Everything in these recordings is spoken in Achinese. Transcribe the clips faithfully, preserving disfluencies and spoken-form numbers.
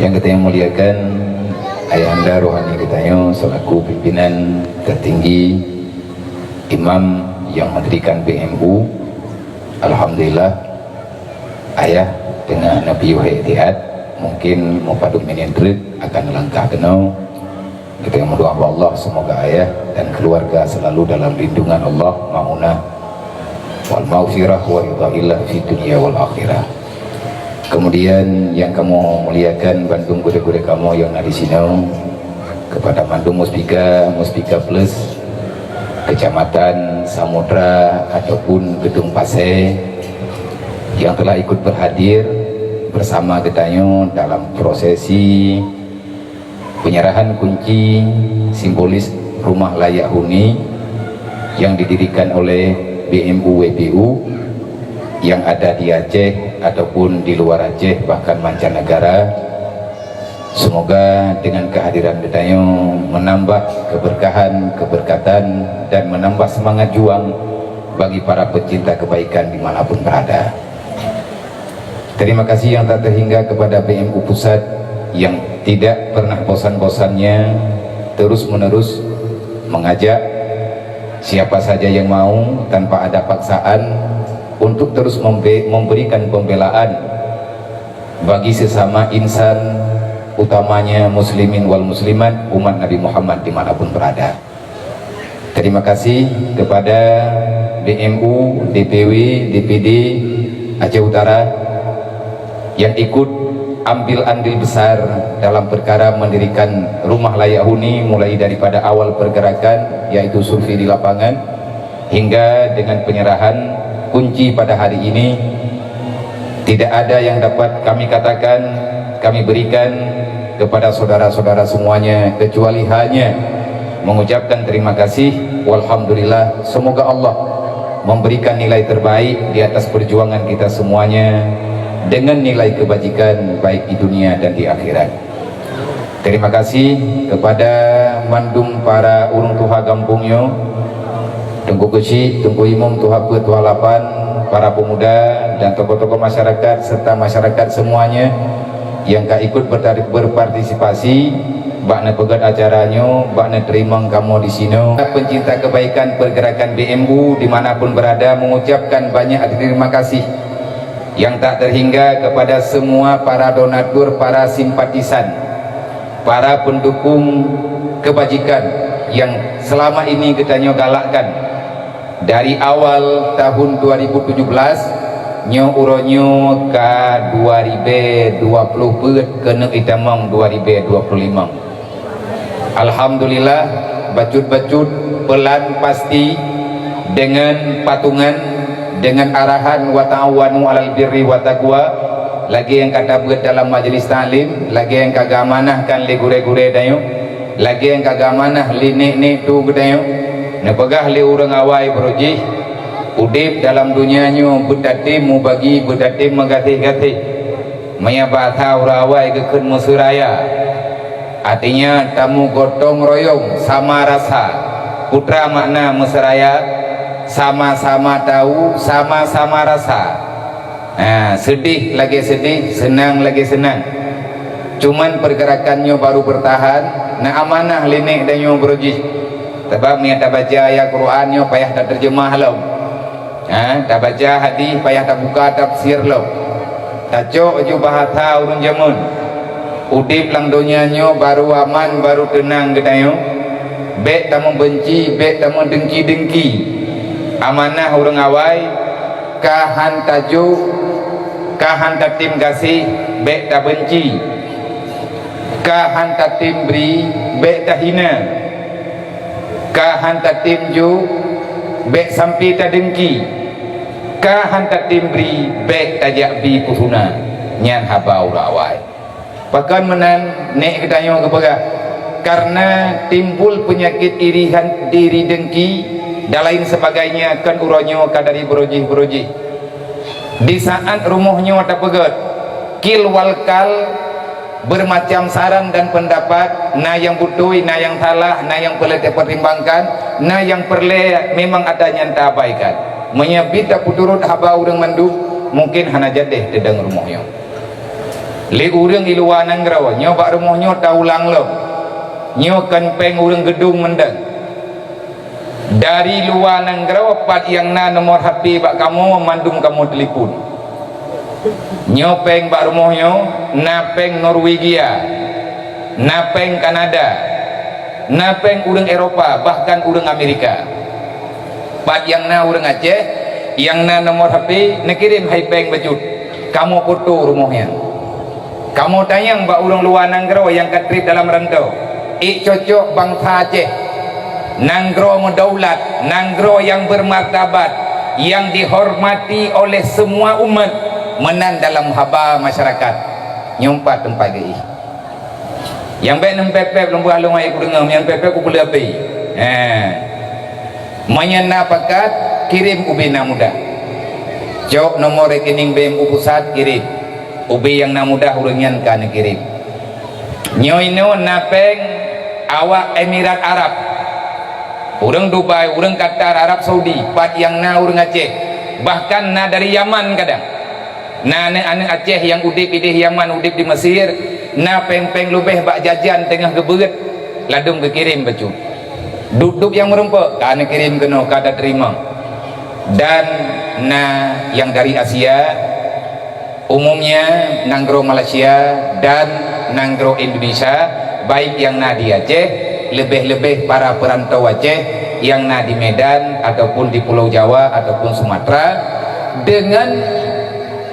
Yang kita yang muliakan, Ayahanda Rohani kita yang selaku pimpinan tertinggi, Imam yang mendirikan B M U. Alhamdulillah, Ayah tengah na piôh ihtiyat, mungkin meupadum minit treuk akan langkah keunoe. Kita yang berdoa Allah, semoga Ayah dan keluarga selalu dalam lindungan Allah, maunah, wal maghfirah wa ridha illah fi dunya wal akhirah. Kemudian yang kamoe muliakan bandum gurée-gurée kamoe yang na di sinoe, kepada mandum Muspika, Muspika Plus, Kecamatan Samudra ataupun Gedong Pasai yang telah ikut berhadir bersama geutanyoe dalam prosesi penyerahan kunci simbolis rumah layak huni yang didirikan oleh B M U W P U yang ada di Aceh ataupun di luar Aceh, bahkan mancanegara. Semoga dengan kehadiran geutanyoe menambah keberkahan, keberkatan, dan menambah semangat juang bagi para pecinta kebaikan di mana pun berada. Terima kasih yang tak terhingga kepada B M U Pusat yang tidak pernah bosan-bosannya terus-menerus mengajak siapa saja yang mau tanpa ada paksaan untuk terus membe-, memberikan pembelaan bagi sesama insan, utamanya muslimin wal muslimat, umat Nabi Muhammad dimanapun berada. Terima kasih kepada B M U, D P W, D P D Aceh Utara yang ikut ambil andil besar dalam perkara mendirikan rumah layak huni mulai daripada awal pergerakan, yaitu survei di lapangan, hingga dengan penyerahan kunci pada hari ini. Tidak ada yang dapat kami katakan, kami berikan kepada saudara-saudara semuanya, kecuali hanya mengucapkan terima kasih, walhamdulillah. Semoga Allah memberikan nilai terbaik di atas perjuangan kita semuanya dengan nilai kebajikan baik di dunia dan di akhirat. Terima kasih kepada mandum para ureuëng tuha gampông nyoe, Teungku Keuchik, Teungku Imum, Tuha Peuet, Tuha Lapan, para pemuda dan tokoh-tokoh masyarakat serta masyarakat semuanya yang ka ikut bertari-, berpartisipasi bak neupeugét acara nyoe, bak neuteurimong kamoe di sinoe. Pencinta kebaikan pergerakan B M U dimanapun berada mengucapkan banyak terima kasih yang tak terhingga kepada semua para donatur, para simpatisan, para pendukung kebajikan yang selama ini geutanyoe galakkan dari awal tahun dua ribu tujuh belas nyoe uroe nyoe ka dua ribèe dua puluh peuet keuneuk itamong dua ribèe dua puluh limong. Alhamdulillah, bacut-bacut peulan pasti deungon patungan, deungon arahan wa ta'awanu 'alal birri wa taqwa, lagèe nyang ka tabeuet dalam majlis taklim, lagèe nyang ka geuamanahkan lé gurèe-gurèe tanyoe, lagèe nyang ka geuamanah lé nèk-nèk tu geutanyoe, neupeugah lé ureueng awai baroe jih, udép dalam donya nyoe beutatem mubagi, beutatem meugaséh-gaséh. Meunyoe bahasa ureueng awai geukheun meuseuraya, artinya tamugotong royong sama rasa. Peue makna meuseuraya? Sama-sama tahu, sama-sama rasa. Ha, seudeh lagèe seudeh, seunang lagèe seunang. Cuman pergerakan nyoe baru beurtahan, na amanah lé nèk tanyoe baroe jih. Sabab meunyoe tabaca ayat Quran nyoe payah tateurjeumah lom. Ha, tabaca hadih payah tabuka tafsir lom. Tacok ju bahasa ureueng jameun. Udép lam donya nyoe baru aman, baru teunang geutanyoe. Bèk tameubenci, bèk tameudengki-dengki. Amanah ureueng awai, ka han tajok, ka han tatem gaséh, bèk tabenci. Ka han tatem bri, bèk tahina. Ka han tatem jok, bèk sampoe tadengki. Ka han tatem bri, bèk tajak bi peue huna. Nyan haba ureueng awai. Pakon meunan nèk geutanyoe geupeugah, karena timbul peunyakét iri han-, iri dengki dan lain sebagainya, kan uroe nyoe ka dari baroe jih-baroe jih. Di saat rumoh nyoe tapeugét, qil wal qal, bermacam saran dan pendapat, na nyang beutôi, na nyang salah, na nyang peureulèe tapertimbangkan, na nyang peureulèe memang ata nyang taabaikan. Meunyoe bit tapeuturot haba ureueng mandum, mungkin hana jadeh teudong rumoh nyoe. Lé ureuëng i luwa nanggroe, nyoe bak rumoh nyoe taulang lom. Nyoe kon péng ureuëng geudong mantong. Dari luwa nanggroe, pat nyang na nomor H P bak kamoe, mandum kamoe telepon. Nyoe péng bak rumoh nyoe, na péng Norwegia, na péng Kanada, na péng ureuëng Eropa, bahkan ureuëng Amerika. Pat nyang na ureuëng Aceh, nyang na nomor H P, neukirém hai péng bacut. Kamoe foto rumoh nyan. Kamoe tanyong bak ureuëng luwa nanggroe nyang ka trép dalam rantau, ék cocok bansa Aceh, nanggroe meudaulat, nanggroe nyang bermartabat, nyang dihormati oleh semua umat, meunan dalam haba masyarakat. Nyoe pat teumpat geuih. Nyang bék neupép-pép lôn beualong ayat kudeungoe, nyang pép-pép kupeuleueh api. He. Meunyoe na pakat, kirém ubé na mudah. Cok nomor rekening B M U pusat, kirém. Ubé nyang na mudah ureuëng nyan ka neukirém. Nyoe inoe na péng awak Emirat Arab. Ureuëng Dubai, ureuëng Qatar, Arab Saudi, pat nyang na ureuëng Aceh. Bahkan na dari Yaman kadang. Na aneuëk-aneuëk Aceh nyang udeb ideh Yaman, udeb di Mesir, na péng-péng leubeh bak jajan teungoh geubeuet, ladum geukirém bacut. Dub-dub nyang meurumpok, ka neukirém keunoe, ka tateurimong. Dan na nyang dari Asia, umumnya nanggroe Malaysia dan nanggroe Indonesia, baik nyang na di Aceh, leubeh-leubeh para peurantau Aceh nyang na di Medan ataupun di Pulau Jawa ataupun Sumatera, dengan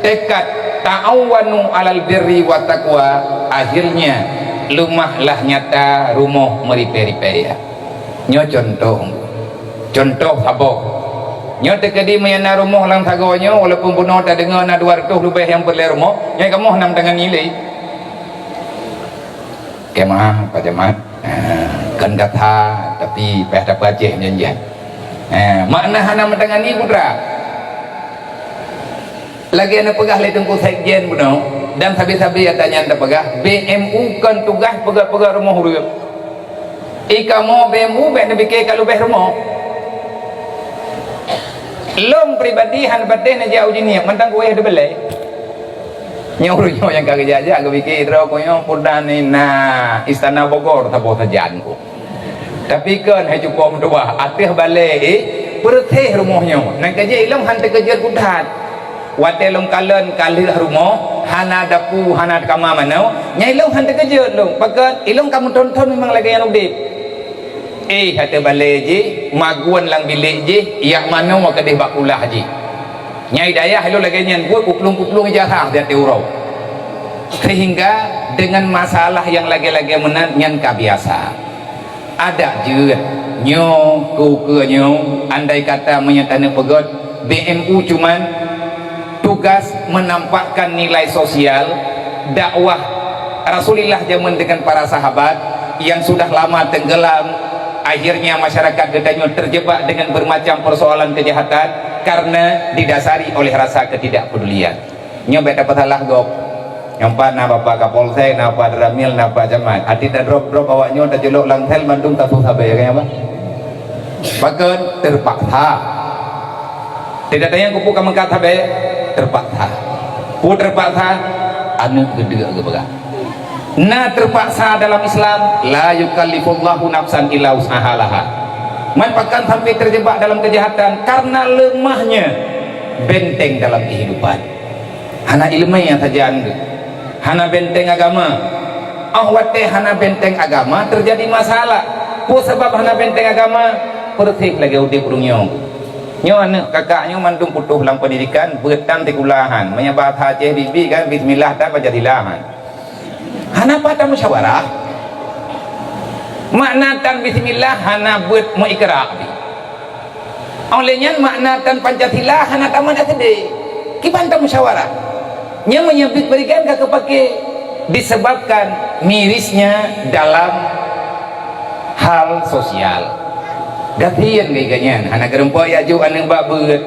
tekad ta'awanu 'alal birri wa taqwa, akhirnya leumah lah nyata rumoh meuripée-ripée, ya. Nyoe contoh, contoh saboh. Nyoe teukeudi meunyoe na rumoh lam sagoe nyoe, walaupun bunoe tadeungoe na dua reutôh leubeh nyang peureulée rumoh, nyoe kamoe hana meutangani lé. Kemah, Pak Camat. Ah, kon gata, tapi payah tapeuaceh janjian. Eh, makna hana meutangani putra. Lagée na peugah lé Teungku Sekjen bunoe, dan sabe-sabe nyang tanyan tapeugah, B M U kon tugaih peugah-peugah rumoh ureuëng. I kamoe B M U bék neupike ka leubeh rumoh. Lôn pribadi hana patéh neujak uji niet, mantong kuweh dibelée. Nyoe ureuëng nyoe nyang ka geujak-jak geupike droe ku nyoe pudan na Istana Bogor saboh sajan ku. Tapi kon hai cupo meutuwah, ateueh balée, eh, peureuséh rumoh nyoe. Nang ka jeuet ilong han teukeujeuet ku that. Watée lôn kalon ka lheueh rumoh, hana dapu, hana kama manoe, nyan ilong han teukeujeuet lôn. Pakon, ilong ka meuthon-thon memang lagée nyan udeb. Eh, ateueh balée jih, magun lam bilék jih, yak manoe keudeh bak kulah jih. Nyai dayah ilong lagée nyan buet kuplueng-kuplueng ijazah di ateueh uroe. Sehingga dengan masalah nyang lagée-lagée meunan nyan ka biasa. Adak jeuet nyoe keu-keu nyoe, andai kata meunyoe taneuk peugét, B M U cuman tugas menampakkan nilai sosial dakwah Rasulullah jameun dengan para sahabat yang sudah lama tenggelam. Akhirnya masyarakat geutanyoe terjebak dengan bermacam persoalan kejahatan karena didasari oleh rasa ketidakpedulian. Nyoe bék tapeusalah gob. Nyoe pat na Bapak Kapolsek, na Pak Danramil, na Pak Camat. Até tadrop-drop awak nyoe tajulok lam sel mandum tasu sabe, ya kan, Pak? Pakon terpaksa. Tidak ada yang kupu kamu kata be terpaksa. Pu terpaksa, aneuk geudeuk geupeugah. Na terpaksa dalam Islam, la yukallifullahu nafsan illa wus'aha laha. Man pakon sampai terjebak dalam kejahatan karena lemahnya benteng dalam kehidupan. Hana ileumé nyang sajan geuh. Hana benteng agama. Óh watée hana benteng agama, teujadi masalah. Peue sabab hana benteng agama? Peureuséh lagée udeb ureuëng nyoe. Nyoe aneuk kakak nyoe mandum putôh lam pendidikan, beuet tan sikulahan. Meunyoe bahasa Aceh bibi kan, bismillah tan Pancasila han. Hana pat tamusyawarah. Makna tan bismillah hana beuet meuikra pih. Óh lheueh nyan makna tan Pancasila hana tamat S D. Kiban tamusyawarah. Nyan meunyoe bit berikan ka keupake disebabkan mirisnya dalam hal sosial. Gasien geuh nyan, hana geureumpok jak jok aneuk bak beuet,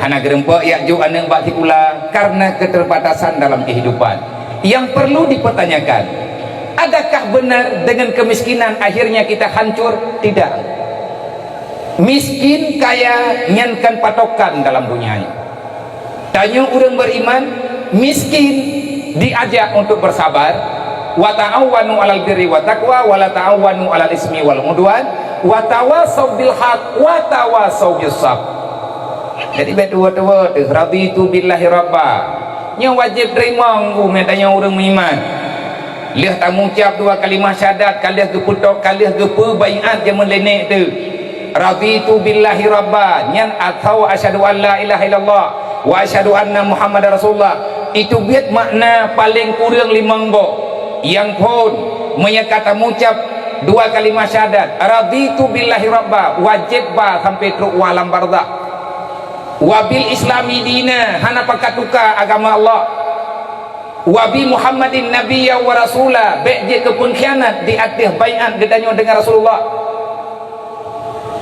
hana geureumpok jak jok aneuk bak sikula karena keterbatasan dalam kehidupan. Yang perlu dipertanyakan, adakah benar dengan kemiskinan akhirnya kita hancur? Tidak. Miskin kaya nyan kon patokan dalam dunia nyoe. Tanyoe ureuëng beriman, miskin Diajak untuk bersabar, "Wa ta'awanu 'alal birri wa taqwa, wa la ta'awanu 'alal ismi wal 'udwan, wa tawasau bil haq, wa tawasau bis sabr." Jadi, bèk tuwo-tuwo teuh, "Raditu billahi rabba." Nyoe wajéb teurimong geuh meunyoe tanyoe ureuëng meuiman. Lheueh tamucab dua kalimah syahadat, ka lheueh geupeutok, ka lheueh geupeubaiat jameun lé nèk teuh. "Raditu billahi rabba," nyan atawa "Asyhadu an la ilaha illallah wa asyhadu anna Muhammadar Rasulullah." Itu biet makna paleng kureueng limong boh. Nyang phôn, meunyoe ka tamucab dua kalimah syahadat, "Raditu billahi rabba," wajéb ba sampoe trok u alam barzakh. "Wa bil islami dina," hana pakat tuka agama Allah. "Wa bi Muhammadin nabiyya wa rasula," bèk jeuet keu peungkhianat di ateueh baiat geutanyoe deungon Rasulullah.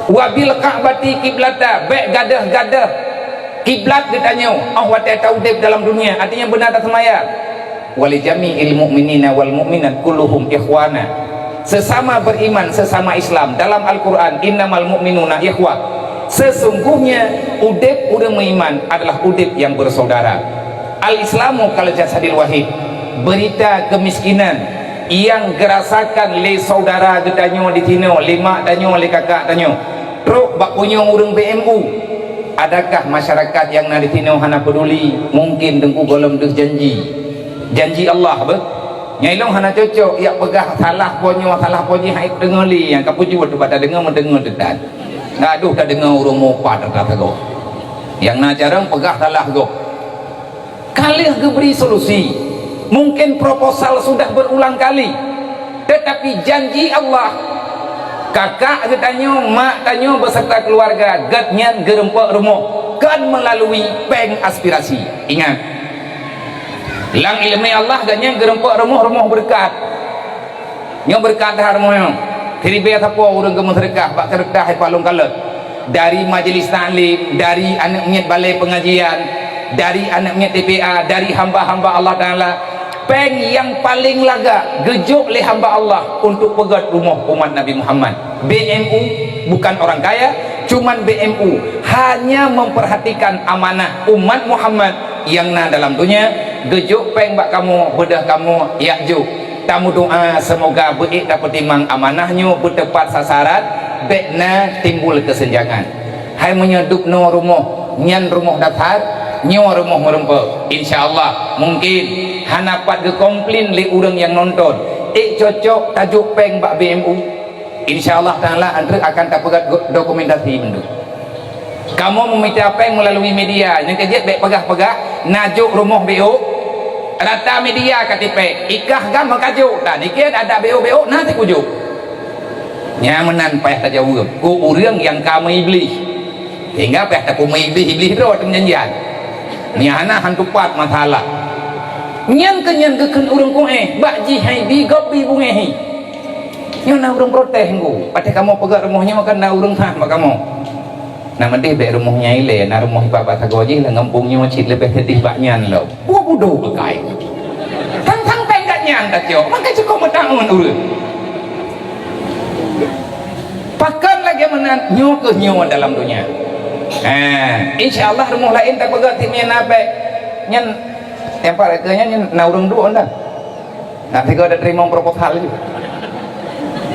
"Wa bil Ka'bati kiblata," bèk gadôh-gadôh kiblat geutanyoe óh watèe taudép dalam dunia, artinya beuna taseumayang. "Wa li jami'il mu'minina wal mu'minat kulluhum ikhwana." Sesama beriman, sesama Islam. Dalam Al-Quran, "Innamal mu'minuna ikhwah." Sesungguhnya udép ureuëng meuiman adalah udép yang bersaudara. "Al-Islamu kal jasadil wahid." Berita kemiskinan yang geurasakan lé saudara geutanyoe di sinoe, lé mak tanyoe, lé kakak tanyoe, trok bak punyueng ureuëng B M U. Adakah masyarakat nyang na di sinoe hana peduli? Mungkin Teungku gohlom deuh janji. Janji Allah beuh. Nyang ilong hana cocok, jak peugah salah po nyoe, salah po jih, hai deungoe lé, nyang ka peujeuet bak tadeungoe meudeungoe teutan. Gadoh tadeungoe ureuëng mupat teuka sagoe. Nyang na carông peugah salah gob. Ka lheueh geubri solusi. Mungkin proposal sudah berulang kali. Tetapi janji Allah, kakak geutanyoe, mak tanyoe beserta keluarga, gét nyan geureumpok rumoh kon melalui péng aspirasi. Ingat, lam iéleumé Allah gét nyan geureumpok rumoh, rumoh beureukat. Nyoe beureukat that rumoh nyoe. Siribèe sapo ureuëng geumeuseudeukah bak seudeukah ipalong kalon. Dari majelis taklim, dari aneuëk miet balai pengajian, dari aneuëk miet T P A, dari hamba-hamba Allah Taala. Péng nyang paleng lagak geujok lé hamba Allah untuk peugét rumoh umat Nabi Muhammad. B M U bukan orang kaya, cuman B M U hanya memperhatikan amanah umat Muhammad nyang na dalam dunia, geujok péng bak kamoe, beudôh kamoe, jak jok. Tameudoa seumoga beuék tapeutimang amanah nyoe beuteupat sasaran, bèk na timbul keuseunjangan. Hai meunyoe dubnoe rumoh, nyan rumoh dasar, nyoe rumoh meureumpok. Insya Allah, mungkin hana pat geukomplain lé ureuëng nyang nonton, ék cocok tajok péng bak B M U. Insya Allah Taala, anteuk akan tapeugét go-, dokumentasi mandum. Kamoe meumita péng meulalu media, nyang keujeuet bèk peugah-peugah, na jok rumoh B O, rata media ka tipèk, ikah gam meuka jok, dan ikheun ada B O-B O na sikujok. Nyan meunan payah tajaweueb, keu ureuëng nyang ka meuiblih. Sehingga payah tapeumeuiblih-iblih droe teumeujanjian. Nyan hana han tupat masalah. Nyan keuh nyan geukheun ureuëng kuéh, bak jih hai bi gob bi bungéh hi. Nyoe na ureuëng protes ngku, patéh kamoe peugah rumoh nyoe kan na ureuëng hah bak kamoe. Na meudeh bèk rumoh nyan ilée, na rumoh ipat bak sagoe jih lam gampông nyoe cit leubeh seudeh bak nyan lom. Buet budoe beukai. Sang-sang péng gata nyan tacok, maka cukôp meutaun ureuëng. Pakon lagée meunan, nyoe keuh nyoe dalam donya. Ha, insya Allah rumoh laén tapeugah tieb nyan na bèk. Nyan, nyang pat keu nyan, nyan na ureuëng duek dah. Nah, sigoe teurimong proposal ju.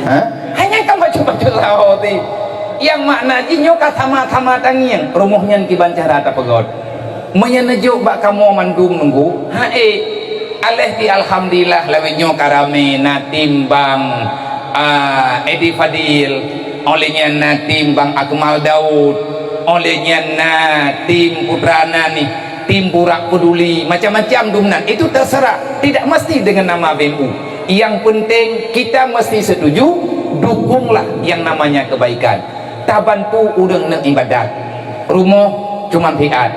Ha? Hanya ka bacut-bacut saho ti. Nyang makna jih nyoe ka sama-sama tangieng, rumoh nyan kiban cara tapeugöt. Meunyoe neujok bak kamoe mandum nunggu, ha, eh, aléh ti alhamdulillah lawét nyoe ka ramé, na tim Bang, ah, Edi Fadil, óh lheueh nyan na tim Bang Akmal Daud, óh lheueh nyan na tim Putra Nani. Tim Burak Peduli, macam-macam dum nan. Itu terserah, tidak mesti dengan nama B M U. Yang penting kita mesti setuju, dukunglah yang namanya kebaikan. Tabantu ureuëng neuk ibadat. Rumoh cuma siat.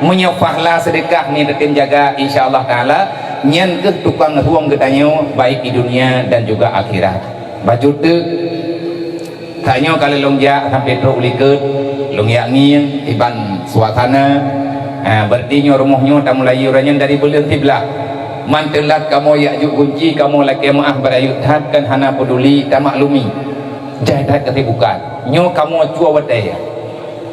Meunyoe pahala seudeukah nyan tatem jaga, insya Allah Taala, nyan keuh tukang rueng geutanyoe, baik di dunia dan juga akhirat. Bacut teuk. Tanyoe ka lheueh lôn jak sampoe trok u likot, lôn jak ngieng iban suasana. Ha, berarti nyoe rumoh nyoe tameulayeue uroe nyan dari buleuen siblah. Man teulat kamoe jak jok gunci, kamoe lakée meuáh beurayeuk that, kan hana peuduli, tamaklumi. Jai that keusibukan. Nyoe kamoe cue watée.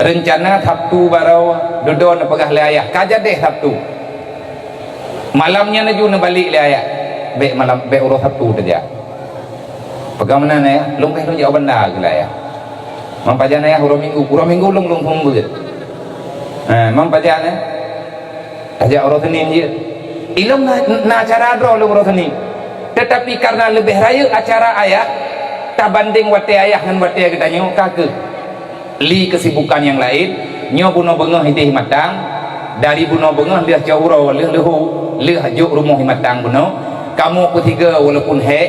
Reuncana Sabtu baroe dudoe neupeugah lé ayah, ka jadeh Sabtu. Malam nyan laju neubalek lé ayah. Bèk malam, bèk uroe Sabtu tajak. Peugah meunan ayah, lôn keuh lôn jak u banda keuh lé ayah. Mam pajan ayah uroe Minggu, uroe Minggu lôn, lôn seumeubeuet. Ha, mam pajan eh. Tajak uroe Senin jeuet. Ilôn na, na acara droe lôn uroe Senin. Tetapi karena leubeh rayeuk acara ayah, tabandeng watèe ayah ngon watèe geutanyoe ka keuh. Li kesibukan nyang laén, nyoe bunoe beungoh idéh matang, dari bunoe beungoh lheueh cot uroe, lheueh leuhu, lheueh jok rumoh matang bunoe. Kamoe peusigoe walaupun hék,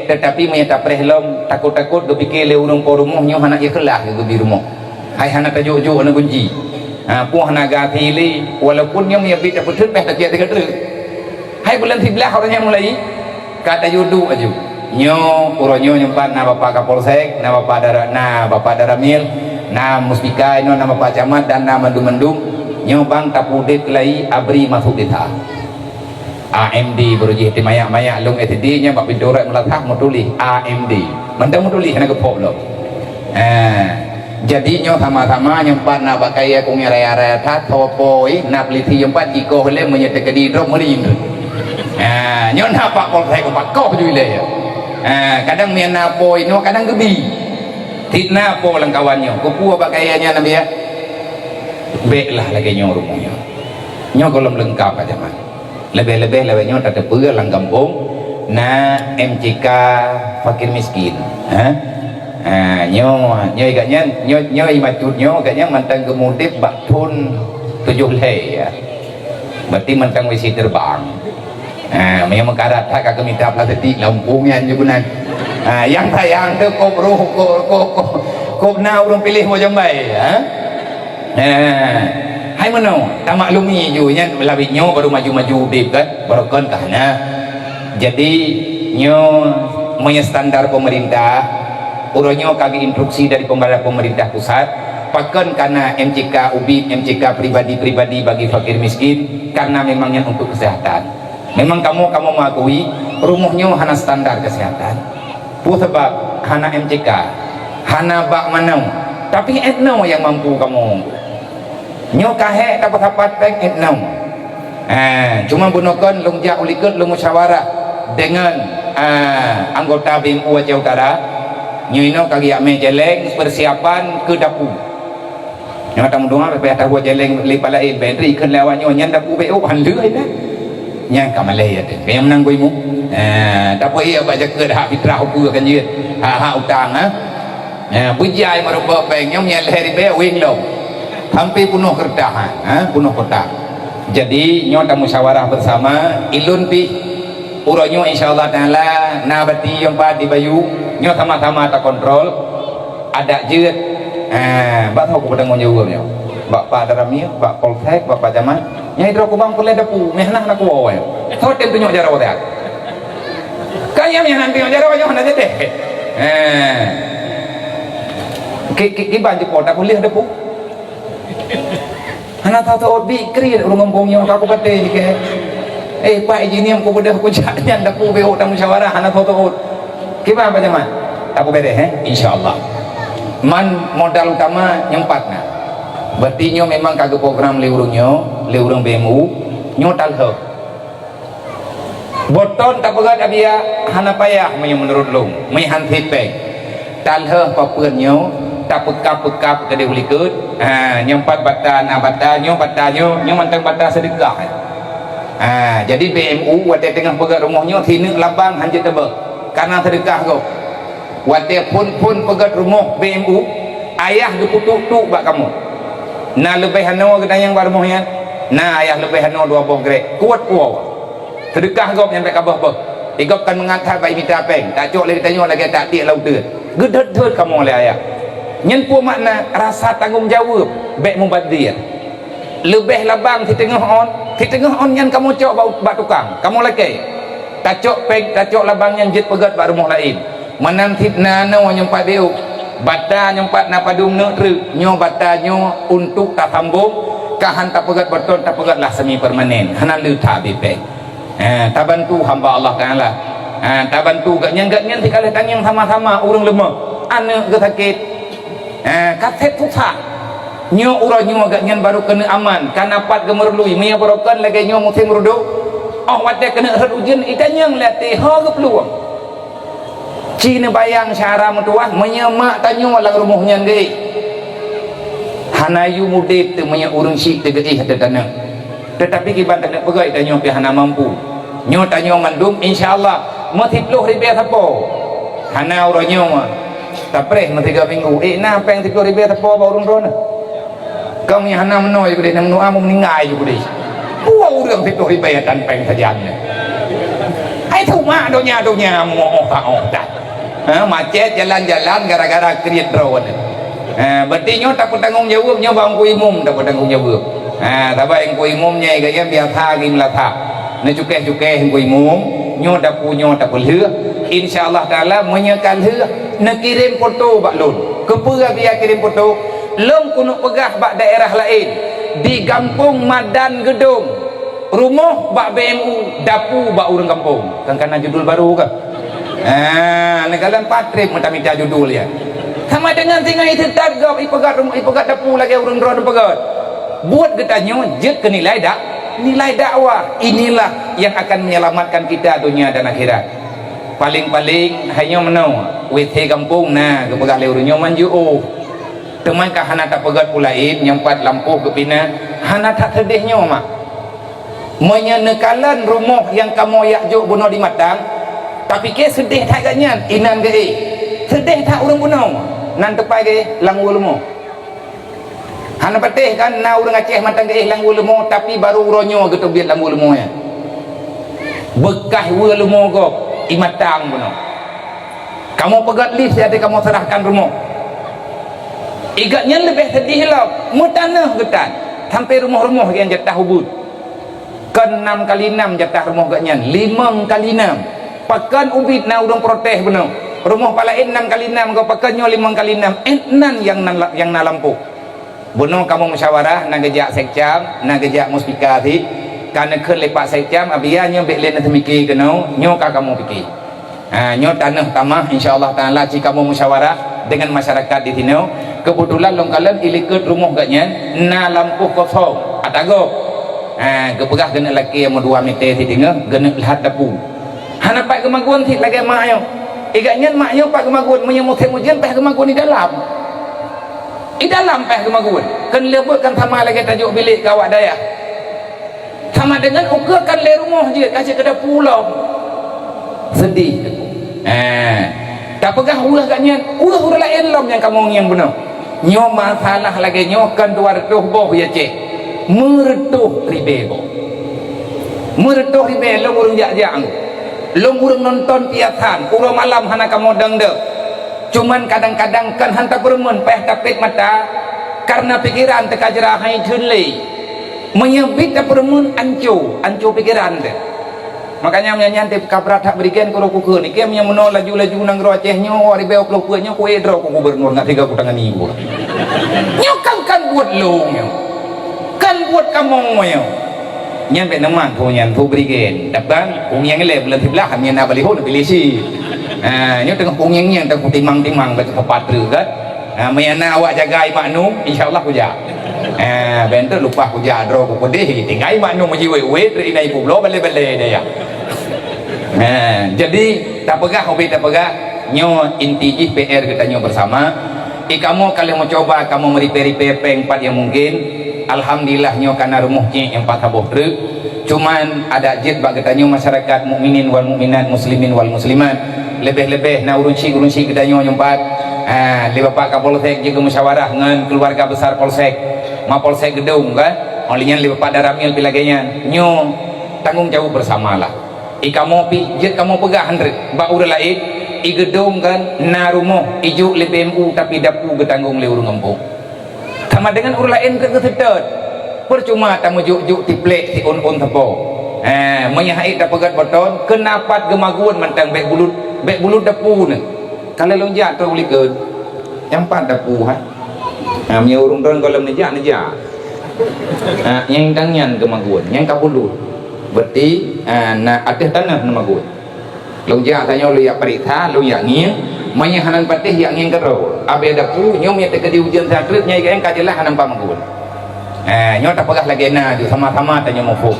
tetapi meunyo tapreh lom, takot-takot geupike lé ureueng po rumoh nyoe hana ikhlas geubi rumoh. Hai hana tajok-jok aneuk gunci. Ha, poh hana gaki lé, walaupun nyoe meunyo bit tapeuteut pih takiak sigoe treuk. Hai buleuen siblaih uroe nyan mulai, ka tajok duek aju. Nyoe uroe nyoe nyoe pat na Bapak Kapolsek, na Bapak Dara-, na Bapak Daramil, na Muspika inoe, na Bapak Camat dan na mandum-mandum. Nyoe bang tapeudeh keulai abri masuk desa. A M D baru jih, ti mayak-mayak lôn S D nyan bak pintoe rot meulasah meutuléh A M D. Mantong meutuléh hana geupok lom. Ha. Jadi nyoe sama-sama nyoe pat na bak kayèe kungèe raya-raya that, tho poi, na peulisi nyoe pat jikoh lé meunyoe teukeudi droe meurin. Ha, nyoe na Pak Polsek pat koh ju ilèe. Ha, kadang mien na poi nyoe kadang geubi. Fitnah po lam kawan nyoe. Keupeue bak kayèe nyan Nabi ya? Bèk lah lagèe nyoe rumoh nyoe. Nyoe gohlom leungkap ka jaman. Leubeh-leubeh lawét nyoe tateupeue lam gampông na M C K fakir miskin. Ha? Ha, nyoe, nyoe gobnyan, nyoe, nyoe maksud nyoe gobnyan mantong geumudép bak thon tujoh lhèe, ya. Berarti mantong wisi terbang. Ha, meunyoe meukarat that ka geumita plastik lam gampông nyan ju keunan. Ha, nyang sayang teuh kop roh, kop, kop, kop, kop na ureueng piléh mo jambai, ha? Eh, hai meunoe, tamaklumi ju nyan lawét nyoe baru maju-maju udép kan, baroekon ka hana. Jadi nyoe meunyoe standar pemerintah, uroe nyoe ka geuinstruksi dari pemerintah, pemerintah pusat, pakon kana M C K ubit, M C K pribadi-pribadi bagi fakir miskin, karena memang nyan untuk kesehatan. Memang kamoe, kamoe mengakui rumoh nyoe hana standar kesehatan. Peue sabab hana M C K, hana bak manoe, tapi et noe nyang mampu kamoe. Nyoe ka hék tapeusapat péng et noe. Eh, cuma bunoe kon lôn jak u likot lôn musyawarah deungon, eh, anggota B M U Aceh Utara. Nyoe inoe ka geujak mé céléng persiapan keu dapu. Nyoe tameudonga payah tabuet jalan lé pala laén, bèk ikheun lé awak nyoe nyan dapu B M U han lheueh nyan. Nyan ka malèe ya teuh. Nyang meunang gui mu. Eh, dapu iya bak jakeuet hak fitrah ukeue kan jeuet. Hak-hak utang, ha. Ya, beujai meureumpok péng nyoe nyang lhèe ribèe wéng lom. Hampir punoh keureutah, ha, punoh kotak. Jadi nyoe tamusyawarah bersama, ilôn pih uroe nyoe insya Allah taala na bati nyang pat di Bayu, nyoe sama-sama takontrol. Adak jeuet, eh, bak soe kupeutanggung jaweueb nyoe? Bak Pak Daramil, bak Polsek, bak Pak Camat. Nyang droe kubang peureulèe dapu, meuhana hana kuwoe. Soe tem tunyok jaroe siat? Ka nyang meuhana tunyok jaroe nyoe hana jadeh. Eh. Ki, ki, kiban jipot, dak boleh dapu. Hana tho-tho ôt bit kriet ureueng gampông nyoe ka kupatéh jikheun. Eh, Pak Iji niem kubeudôh kujak nyan dapu B M U tamusyawarah hana tho-tho ôt. Kiban Pak Camat? Tapeubèrèh, eh? Insya Allah. Man modal utama nyang pat na. Berarti nyoe memang ka geuprogram lé ureueng nyoe, lé ureueng B M U, nyoe talheueh. Beuton tapeugöt Abiya hana payah meunyoe meunurot lôn, meuhan sipéng. Talheueh papeuen nyoe, tapeukab-peukab keudeh u likot. Ha, nyoe pat bata na bata, nyoe bata nyoe, nyoe mantong bata seudeukah. Ha, jadi B M U watèe teungoh peugöt rumoh nyoe sineuk labang han jeuet teubeh, kareuna seudeukah gob. Watèe phôn-phôn peugöt rumoh B M U, ayah geupeutuk-tuk bak kamoe. Na leubeh hanoe geutanyong bak rumoh nyan, na ayah leubeh hanoe dua boh grek, kuwat kuwoe. Seudeukah gob nyang bèk ka boh-boh. Di gob kan meungat that bak imita péng, tacok lé geutanyoe lagèe tak tiek lam uteuen. Geudhôt-dhôt kamoe lé ayah. Nyan peue makna rasa tanggông jaweueb, bèk mubazir. Leubeh labang siteungoh ôn, siteungoh ôn nyan kamoe cok bak, bak tukang, kamoe lakèe. Tacok péng, tacok labang nyan jeuet peugöt bak rumoh laén. Meunan cit na nyoe nyang pat B M U. Bata nyang pat na padum neuk treuk, nyoe bata nyoe untuk tasambong, ka han tapeugöt beuton, tapeugöt lah semi permanen, hana lé that bipèng. Ha, tabantu hamba Allah Taala. Ha, tabantu gobnyan, gobnyan sikalèh tangieng sama-sama ureueng leumoh, aneuk geusakét. Ha, ka sép susah. Nyoe uroe nyoe gobnyan barô keuneuk aman, ka na pat geumeurului, meunyoe barokon lagèe nyoe musém reudôk. Oh watèe keuneuk rhot ujeuen, itanyong lé até ho geuplueng. Ci neubayang syara meutuwah, meunyoe mak tanyoe lam rumoh nyan geuéh, hana yum udép teuh meunyoe ureuëng syiek teuh geuéh ateueh taneuk. Teutapi kiban taneuk peugah, tanyoe pih hana mampu. Nyoe tanyoe mandum, insya Allah, meusiploh ribèe sapo. Hana uroe nyoe, tapreh meusigoe minggu. Ék na péng siploh ribèe sapo bak ureuëng droeneuh? Kong nyang hana meunoe ju keudeh, na meunoe amu meuninggai ju keudeh. Dua ureuëng siploh ribèe tan péng sajan nyan. Hai tu mak donya-donya moh ka oh dah. Ha, macet jalan-jalan gara-gara kriet droe nyan. Ha, berarti nyoe tapeutanggong jaweueb, nyoe bak Teungku Imum tapeutanggong jaweueb. Ha, sabab Teungku Imum nyan gaya biasa geumeulasa. Neucukeh-cukeh Teungku Imum, nyoe dapu nyoe tapeulheueh. Insya Allah Taala meunyoe ka lheueh neukirém foto bak lôn. Keupeue biya kirém foto? Lôn keuneuk peugah bak daerah laén, di gampông Madan Geudong, rumoh bak B M U, dapu bak ureuëng gampông. Kan kana judul baru kah? Ah, neukalon patrek meutamita judul ya. Sama dengan singoh itu tagop ipeugah rumoh, ipeugah dapu lagèe ureuëng droe peugah. Buet geutanyoe jeuet keu nilai dak, nilai dakwah. Inilah yang akan menyelamatkan kita dunia dan akhirat. Paling-paling hanyoe meunoe, W C gampông na geupeugah lé ureuëng nyoe manjeuôh. Teuma ka hana tapeugét peue laén, nyang pat lampôh geupinah, hana that seudeh nyoe mak. Meunyoe neukalon rumoh nyang kamoe jak jok bunoe di Matang, tapike seudeh that gobnyan inan geuéh. Seudeh that ureuëng bunoe nan teupai geuéh lam ueh leumo. Hana patéh kan na ureuëng Aceh mantong geuéh lam ueh leumo, tapi barô uroe nyoe geuteubiet lam ueh leumo nyan. Beukah ueh leumo gob i Matang bunoe. Kamoe peugét lé siat kamoe seurahkan rumoh. I gobnyan leubeh seudeh lom, meutaneuh geutan, sampai rumoh-rumoh nyang jatah ubit. Kon nam kali nam jatah rumoh gobnyan, limong kali nam. Pakon ubit na ureuëng protes bunoe. Rumoh palaén nam kali nam, gop pakon nyoe limong kali nam. Eh, nan nyang na, nyang na lampôh. Bunoe kamoe musyawarah, na geujak sekcam, na geujak muspika cit. Ka neukheun lé Pak Sekcam, abia nyoe bék lé neuteumike keunoe, nyoe ka kamoe pike. Ha, nyoe tanoh tamah, insya Allah Taala, ci kamoe musyawarah dengan masyarakat di sinoe. Keubeutulan lôn kalon i likôt rumoh gobnyan na lampôh kosong, ata gob. Ha, geupeugah geuneuk lakée meudua meter siteungoh, geuneuk lhah dapu. Hana pat geumagun cit lagée mak nyoe. I gobnyan mak nyoe pat geumagun, meunyoe musém ujeuen payah geumagun i dalam. I dalam payah geumagun. Kon lé buet kan sama lagée tajok bilék keu awak dayah. Sama dengan ukeue kan lé rumoh jeuet ka cit keu dapu lom. Seudeh. Eh, tapeugah ueh gobnyan, ueh ureuëng laén lom nyang kamoe ngieng bunoe. Nyoe masalah lagée nyoe kon dua reutôh boh ya ceh. Meureutôh ribée boh. Meureutôh ribée lôn ureuëng jak-jak. Lôn ureuëng nonton piasan, uroe malam hana kamoe dong-dong. Cuman kadang-kadang kon han tapeureumeun payah tapét mata, karena pikeran teuka jra hai theun lé. Meunyoe bit tapeureumeun anco, anco pikeran teuh. Makanya meunyan nyan teuh ka brat that berigen keu roh kukheun. Ikém nyang meunoe laju-laju nanggroe Aceh nyoe, ribée ploh peuet nyoe kuék droe keu gubernur ngat tiga kutangani gua. Nyoe kan, kan buet lôn nyoe. Kan buet kamoe nyoe. Nyan bék neuman peue nyan, peue berigen. Dapat peue nyang ilée bulan siblah, nyan na baliho neupiléh cit. Ha, nyoe teungoh peue nyang nyan teungoh timang-timang bak teumpat treuk kan. Ha, meunyan na awak jaga i maknum, insya Allah kujak. Ha, bentuk lupa kujak droe ku pedih, tinggai maknum jiwet-wet, treuk inai publoe balée-balée daya. Ha, jadi tapeugah ubit tapeugah, nyoe inti jih P R geutanyoe bersama. I kamoe ka lheueh meucuba, kamoe meuripée-ripée péng pat nyang mungken. Alhamdulillah nyoe ka na rumoh cék nyang pat saboh treuk. Cuman adak jeuet bak geutanyoe masyarakat mukminin wal mukminat, muslimin wal muslimat. Leubeh-leubeh na ureuëng syiek-ureuëng syiek geutanyoe nyoe pat. Ha, lé Bapak Kapolsek jeuet geumusyawarah ngon keuluwarga besar Polsek. Mapolsek Geudong kan. Óh lheueh nyan lé Bapak Danramil pi lagée nyan. Nyoe tanggong jaweueb bersama lah. I kamoe pih jeuet kamoe peugah han treuk bak ureuëng laén, i Geudong kan na rumoh, i jok lé P M U tapi dapu geutanggong lé ureuëng gampông. Sama dengan ureuëng laén treuk geuseutôt. Percuma tameujok-jok tiplek siôn-ôn sapo. Eh, meunyoe hait tapeugét boton, keunapat geumagun mantong bék bulut, bék bulut dapu nyoe. Ka lheueh lôn jak trok u likôt. Nyang pat dapu hai. Ha, meunyoe ureuëng droen gohlom neujak, neujak. Ha, nyang dang nyan geumagun, nyang ka bulut. Berarti, ha, na ateueh tanoh neumagun. Lôn jak tanyoe lôn jak peuriksa, lôn jak ngieng. Meunyoe hana patéh jak ngieng keudroe. Abée dapu, nyoe meunyoe teukeudi ujeuen satrek, nyoe ka jeulaih hana pat magun. Ha, nyoe tapeugah lagée na ju sama-sama tanyoe muphom.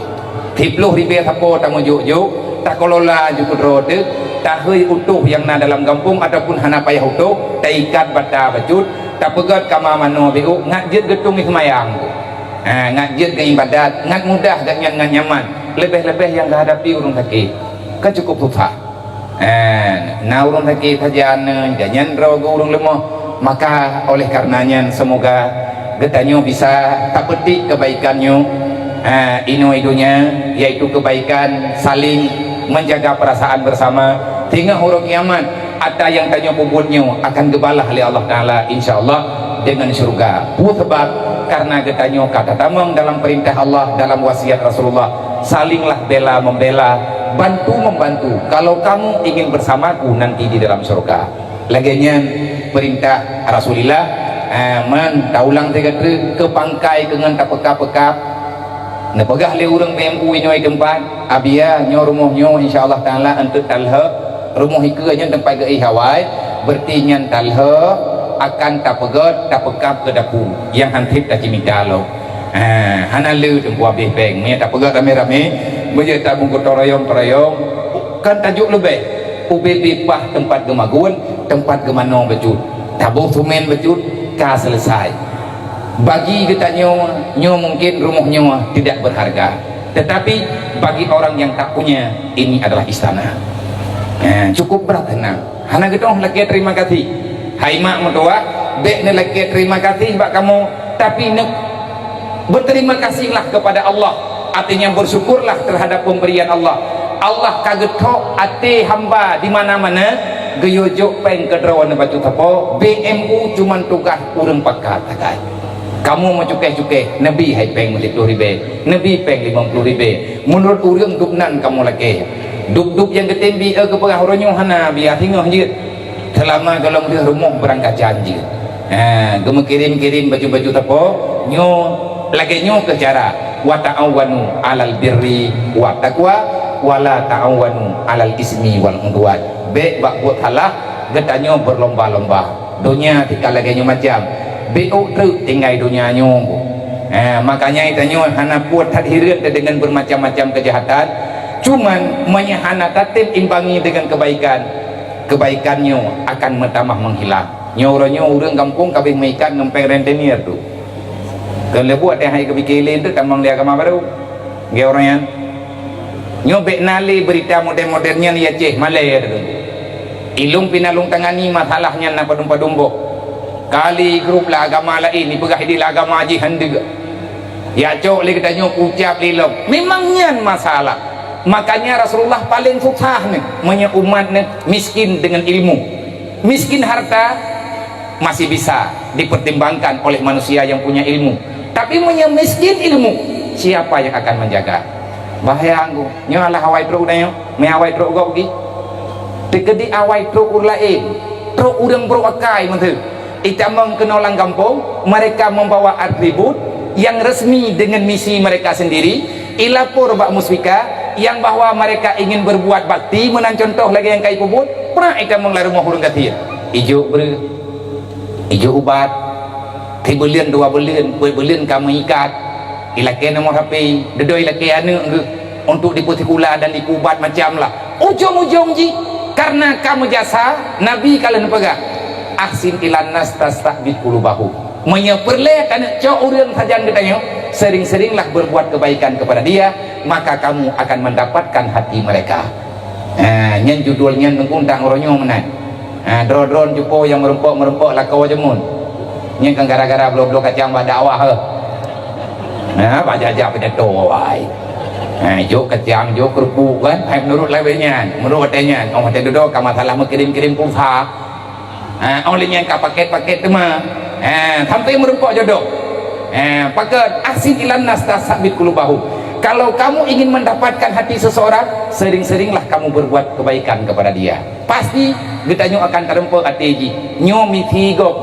Siploh ribèe sapo tameujok-jok, takelola ju keudroe teuk, tahôi utôh nyang na dalam gampông ataupun hana payah utôh, taikat bata bacut, tapeugöt kama manoe biôk, ngat jeuet geutueng seumayang. Ha, ngat jeuet geuibadat, ngat mudah geuh nyan, ngat nyaman. Leubeh-leubeh nyang geuhadapi ureuëng sakét. Ka cukup susah. Eh, na ureuëng sakét sajan, eh, dan nyan droe geuh ureuëng leumoh. Maka oleh karena nyan, semoga geutanyoe bisa tapeutik kebaikan nyoe, eh, inoe donya, yaitu kebaikan saling menjaga perasaan bersama, sehingga uroe kiamat ata nyang tanyoe peubuet nyoe akan geubalah lé Allah Taala, insya Allah, dengan syurga. Peue sabab? Karena geutanyoe ka tatamong dalam perintah Allah, dalam wasiat Rasulullah, salinglah bela membela, bantu membantu, kalau kamu ingin bersamaku nanti di dalam surga. Lagèe nyan perintah Rasulullah, eh, man taulang sigoe treuk keu pangkai keu ngon tapeukab-peukab. Neupeugah lé ureuëng B M U inoe teumpat, "Abia, nyoe rumoh nyoe, insya Allah Taala, eunteuk talheueh, rumoh ikeue nyan teumpat geuéh awai, beureuti nyan talheueh akan tapeugöt, tapeukab keu dapu nyang han trép tacimita lom." Ha, hana le teungku habéh péng. Meunyoe tapeugöt ramé-ramé, meunyoe tabungkôh teuroyong-teuroyong, kan tajok leubeh. Ubé bipah teumpat geumagun, teumpat geumanoe bacut. Taboh sumen bacut, ka selesai. Bagi geutanyoe, nyoe mungkin rumoh nyoe tidak berharga. Tetapi bagi orang yang tak punya, ini adalah istana. Ha, cukup berat tenang. Hana geutoh lakèe terima kasih. Hai mak meutuwah, bèk neulakèe terima kasih bak kamoe, tapi neu-, berterima kasihlah kepada Allah. Artinya bersyukurlah terhadap pemberian Allah. Allah ka geuthok até hamba di mana-mana, geuyue jok péng keu droeneuh bacut sapo, B M U cuman tugaih ureuëng pakat sagai. Kamoe meucukéh-cukéh, neubi hai péng meusiploh ribèe, neubi péng limong ploh ribèe. Meunurot ureuëng dubnan kamoe lakèe. Dub-dub nyang geutem bi, eh, geupeugah uroe nyoe hana, biar singoh jeuet. Seulama golom deuh rumoh beurangkacan jeuet. Ha, geumeukirim-kirim baju-baju sapo, nyoe lagèe nyoe keuh cara, "Wa ta'awanu 'alal birri wat taqwa, wa la ta'awanu 'alal ismi wal 'udwan." Bèk bak buet salah geutanyoe berlomba-lomba. Donya tika lagèe nyoe macam, biôk treuk tinggai donya nyoe. Eh, makanya tanyoe hana puas that hireuen teuh deungon bermacam-macam kejahatan, cuman meunyoe hana tatem imbangi deungon kebaikan, kebaikan nyoe akan meutamah menghilang. Nyoe uroe nyoe ureuëng gampông ka abéh meuikat ngon péng rentenir tu. Keu leubuat teuh hai keupiké lé tu tamong di agama barô. Geu uroe nyan. Nyoe bèk na lé beurita modern-modern nyan di Aceh, malèe teuh. Ilôn pih na lôn tangani masalah nyan na padum-padum boh. Kali grup lam agama laén, ipeugah idéh lam agama jih handeuk. Ya cok lé geutanyoe kucab lé lom. Memang nyan masalah. Makanya Rasulullah paling susah nyoe, meunyoe umat nyoe miskin deungon ilmu. Miskin harta masih bisa dipertimbangkan oleh manusia yang punya ilmu. Tapi meunyoe miskin ilmu, siapa yang akan menjaga? Bahaya anggu. Nyoe alah awai trok udah nyoe, mé awai trok gob gi. Teukeudi awai trok ureuëng laén, trok ureuëng brok akai meuteue. Itamong keunoe lam gampông, mereka membawa atribut yang resmi dengan misi mereka sendiri, ilapor bak Muspika yang bahwa mereka ingin berbuat bakti meunan contoh lagèe nyang ka ipeubuet, prak itamong lam rumoh ureuëng gasien. Ijok breueh, ijok ubat, sibuleuen dua buleuen, peuet buleuen ka meuikat, ilakèe nomor H P, dudoe ilakèe aneuëk geuh untuk dipeusikula dan dipeuubat macam lah. Ujong-ujong jih, karena ka meujasa, Nabi ka lheueh neupeugah, "Ahsin ilan nas tastahbib qulubahum." Meunyoe peureulèe taneuk cok ureuëng sajan geutanyoe, sering-seringlah berbuat kebaikan kepada dia, maka kamu akan mendapatkan hati mereka. Ha, nyan judul nyan meungundang uroe nyoe meunan. Ha, droe-droe cupo nyang meurumpok-meurumpok lakoe jameun. Nyan kan gara-gara bloe-bloe kacang bak dakwah, eh. Ha, bak jak-jak pidato awai. Ha, jok kacang, jok keurupuk kan. Hai meunurot lagèe nyan, meunurot watèe nyan. Oh, watèe dudoe ka masalah meukirim-kirim pulsa. Ha, oh lheueh nyan ka paket-paket teuma. Ha, sampai meurumpok jodoh. Ha, pakat ahsin ilan nas tastahbib qulubahum. Kalau kamu ingin mendapatkan hati seseorang, sering-seringlah kamu berbuat kebaikan kepada dia. Pasti geutanyoe akan tareumpok até jih. Nyoe misi gob.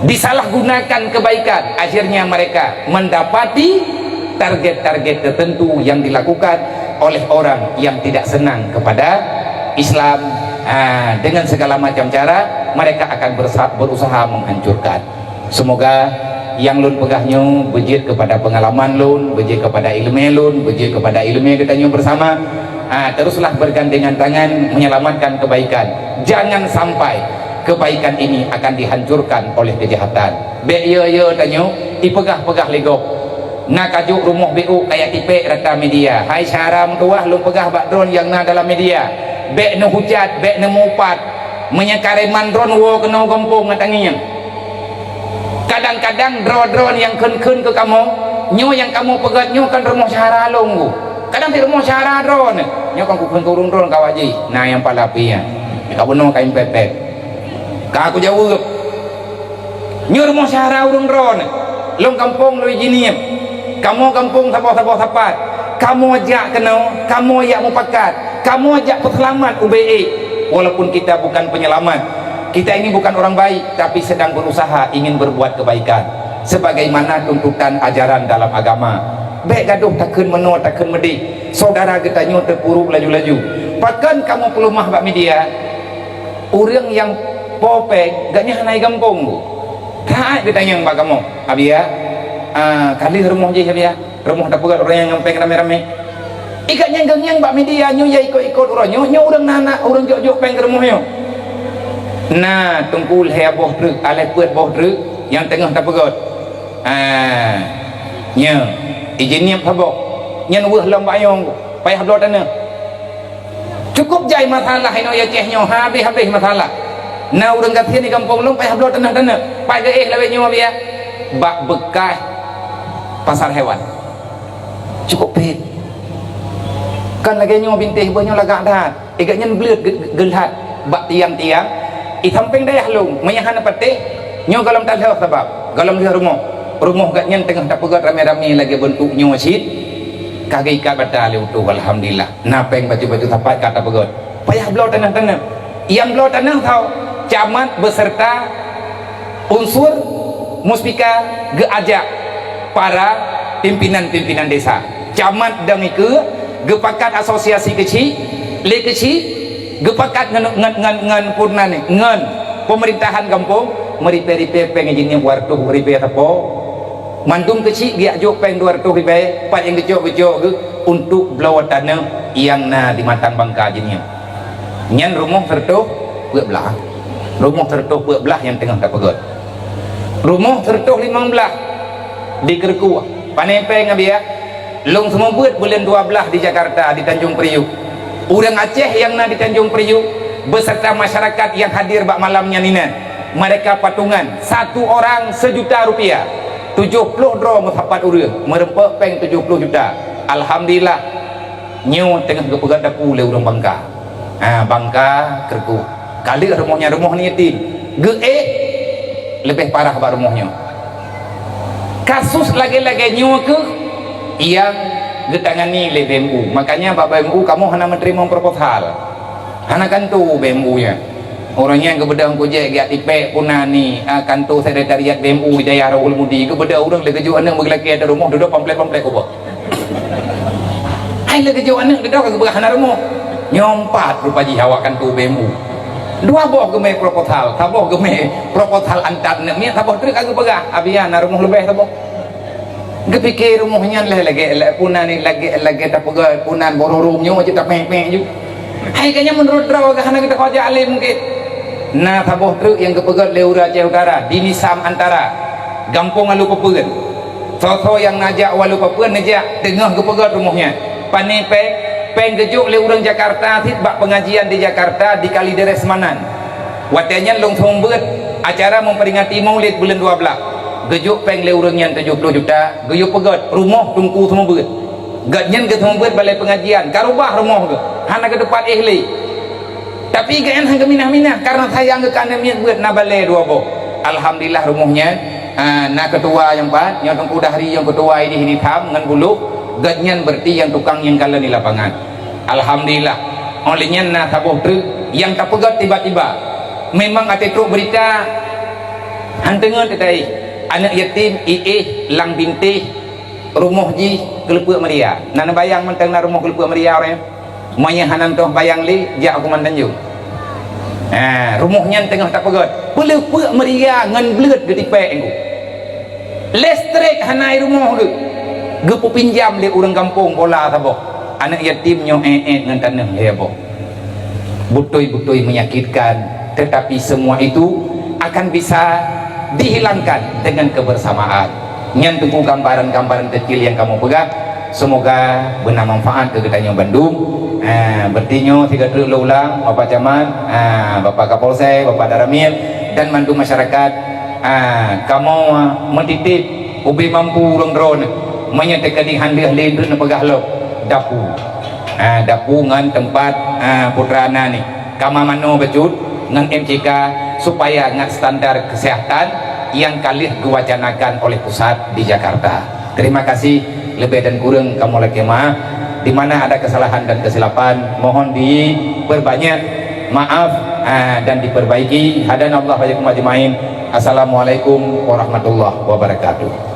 Disalahgunakan kebaikan, akhirnya mereka mendapati target-target tertentu yang dilakukan oleh orang yang tidak senang kepada Islam. Ha, dengan segala macam cara mereka akan bersa-, berusaha menghancurkan. Semoga Nyang lôn peugah nyoe beujeuet keupada peungalaman lôn, beujeuet keupada iéleumé lôn, beujeuet keupada iéleumé geutanyoe beusama. Ah, teruslah bergandengan tangan menyelamatkan kebaikan. Jangan sampai kebaikan ini akan dihancurkan oleh kejahatan. Bék yo-yo tanyoe ipeugah-peugah lé gob. Na ka jok rumoh B U kaya tipék rata media. Hai syara meutuwah lôn peugah bak droeneuh nyang na dalam media. Bék neuhujat, bék neumupat. Meunyoe kareman droeneuh woe keunoe gampông na tangieng. Kadang-kadang droe-droe nyang kheun-kheun keu kamoe, nyoe nyang kamoe peugah nyoe kan rumoh syara lôn ku. Kadang di rumoh syara droeneuh, nyoe kan kukheun keu ureuëng droeneuh ka wajéb. Na nyang pala pih nyan. Ka bunoe ka impet-pet. Ka kujaweueb. Nyoe rumoh syara ureuëng droeneuh. Lôn gampông lôn jinieub. Kamoe gampông saboh-saboh sapat. Kamoe jak keunoe, kamoe jak mupakat. Kamoe jak peuseulamat ubé ék. Walaupun kita bukan penyelamat, kita ini bukan orang baik, tapi sedang berusaha ingin berbuat kebaikan sebagaimana tuntutan ajaran dalam agama. Bék gadoh takheun meunoe takheun meudéh. Saudara geutanyoe teupuruk laju-laju. Pakon kamoe peuleumah bak media? Ureuëng nyang po péng, gobnyan hana gampông bu. Taát geutanyong bak kamoe, "Abiya, ah, ka lheueh rumoh jih, Abiya? Rumoh tapeugöt ureuëng nyang ngon péng ramé-ramé?" Ikat nyang geunyang bak media nyoe ya ikot-ikot uroe nyoe, nyoe ureuëng na anak, ureuëng jok-jok péng keu rumoh nyoe. Na teungku lhée boh treuk, aleh peuet boh treuk nyang teungoh tapeugöt. Ah, nyoe, ijin nyan saboh. Nyan weueh lom bak nyoe, payah bloe tanoh. Cukup jai masalah inoe ya Aceh nyoe, habéh-habéh masalah. Na ureuëng gasien di gampông lôn payah bloe tanoh-tanoh. Pai geuéh lawét nyoe biya bak beukah pasar hewan. Cukup pét. Kan lagée nyoe bintéh boh nyoe lagak that. Igat nyan bleuet ge-, ge-, geulhat bak tiang-tiang. I sampéng dayah lôn, meunyo hana patéh, nyoe golom talheueh sabab, golom lheueh rumoh. Rumoh gat nyan teungoh tapeugöt ramé-ramé lagée beuntuk nyoe cit. Ka geuikat bata lé utoh, alhamdulillah. Na péng baju-baju sapat ka tapeugöt. Payah bloe tanoh-tanoh. Nyang bloe tanoh tau, camat beserta unsur muspika geuajak para pimpinan-pimpinan desa. Camat dan ikeue geupakat asosiasi keuchik, lé keuchik geupakat ngon, ngon, ngon, ngon purna ni, ngon pemerintahan gampông, meuripée-ripée péng jih nyan dua reutôh ribée sapo. Mandum keuchik geujak jok péng dua reutôh ribée, pat nyang geucok-geucok geuh untuk bloe tanoh nyang na di Matang Bangka jih nyan. Nyan rumoh sireutôh peuet blaih. Rumoh sireutôh peuet blaih nyang teungoh tapeugöt. Rumoh sireutôh limong blaih di Keureukue. Pane péng Abiya? Lôn seumeubeuet buleuen dua blaih di Jakarta, di Tanjung Priok. Ureuëng Aceh nyang na di Tanjung Priok beserta masyarakat nyang hadir bak malam nyan inan. Mereka patungan, satu orang sejuta rupiah. Tujoh ploh droe meusapat ureuëng, meureumpok péng tujoh ploh juta. Alhamdulillah, nyoe teungoh geupeugöt dapu lé ureuëng Bangka. Ha, Bangka, Keureukue. Ka lheueh rumoh nyan rumoh aneuk yatim. Geuéh leubeh parah bak rumoh nyoe. Kasus lagée-lagée nyoe keuh nyang geutangani lé B M U. Makanya bak B M U kamoe hana meuteurimong proposal. Hana kanto B M U nyan. Ureuëng nyan geubeudôh kujék geujak tipék puna ni, a, kanto sekretariat B M U di dayah Rohul Mudi. Geubeudôh ureuëng lé geujok aneuk meugeulakée ateueh rumoh dudoe pamflet-pamflet ubak. Hai lé geujok aneuk dudoe ka geupeugah hana rumoh. Nyoe empat rupa jih awak kanto B M U. Dua boh geumé proposal, saboh geumé proposal antat aneuk miet, saboh treuk ka geupeugah, Abiya na rumoh leubeh saboh. Geupike rumoh nyan lé lagée, lé puna ni lagée, lagée tapeugah puna bororong nyoe cit tapék-pék ju. Hai ka nyan meunurot droe ka hana geutakojak lé mungken. Na saboh treuk nyang geupeugöt lé ureuëng Aceh Utara, di Nisam Antara, gampông Alu Papeuen. Soe-soe nyang neujak u Alu Papeuen neujak, teungoh geupeugöt rumoh nyan. Pane péng, péng geujok lé ureuëng Jakarta cit bak peungajian di Jakarta di Kalideres Manan. Watée nyan lôn seumeubeuet acara memperingati Maulid buleuen dua blaih. Geujok péng lé ureuëng nyan tujoh ploh juta, geuyue peugöt rumoh teungku seumeubeuet. Gobnyan geuseumeubeuet balée peungajian, ka rubah rumoh geuh, hana geuteupat éh lé. Tapi gobnyan han geuminah-minah, kareuna sayang geuh keu aneuk miet beuet na balée dua boh. Alhamdulillah rumoh nyan, a, na keutua nyang pat, nyoe Teungku Dahri nyang keutua idéh di tham ngon buluh, gobnyan beureuti nyang tukang nyang kalon di lapangan. Alhamdulillah. Óh lheueh nyan na saboh treuk nyang tapeugöt tiba-tiba. Memang até trok beurita han teungeut teuka éh. Aneuk yatim iéh lam bintéh rumoh jih Keuleupeuek Meuria. Na neubayang mantong na rumoh Keuleupeuek Meuria ureuëng? Meunyoe hana neutoh bayang lé, jak u Kumandan Tanjong. Ha, rumoh nyan teungoh tapeugöt. Keuleupeuek Meuria ngon bleuet geutipék engku. Listrik hana i rumoh geuh. Geupeupinjam lé ureuëng gampông bola saboh. Aneuëk yatim nyoe ék-ék ngon taneuh lhée boh. Beutôi-beutôi menyakitkan, tetapi semua itu akan bisa dihilangkan dengan kebersamaan. Nyan teungku gambaran-gambaran kecil yang kamoe peugah. Semoga beuna manfaat keu geutanyoe bandum. Ah, berarti nyoe sigoe treuk lôn ulang, Bapak Camat, ah, Bapak Kapolsek, Bapak Danramil, dan mandum masyarakat. Ah, kamoe meutitip ubé mampu ureuëng droeneuh. Meunyoe teukeudi han lheueh lé treuk neupeugah lom, dapu. Ah, dapu ngon teumpat, ah, putra na ni. Kama manoe bacut ngon M C K supaya ngat standar kesehatan yang ka lheueh geuwacanakan oleh pusat di Jakarta. Terima kasih, lebih dan kurang kamoe lakée maaf. Di mana ada kesalahan dan kesilapan, mohon diperbanyak maaf, ah, dan diperbaiki. Hadanallah wa iyyakum ajmain. Assalamualaikum warahmatullahi wabarakatuh.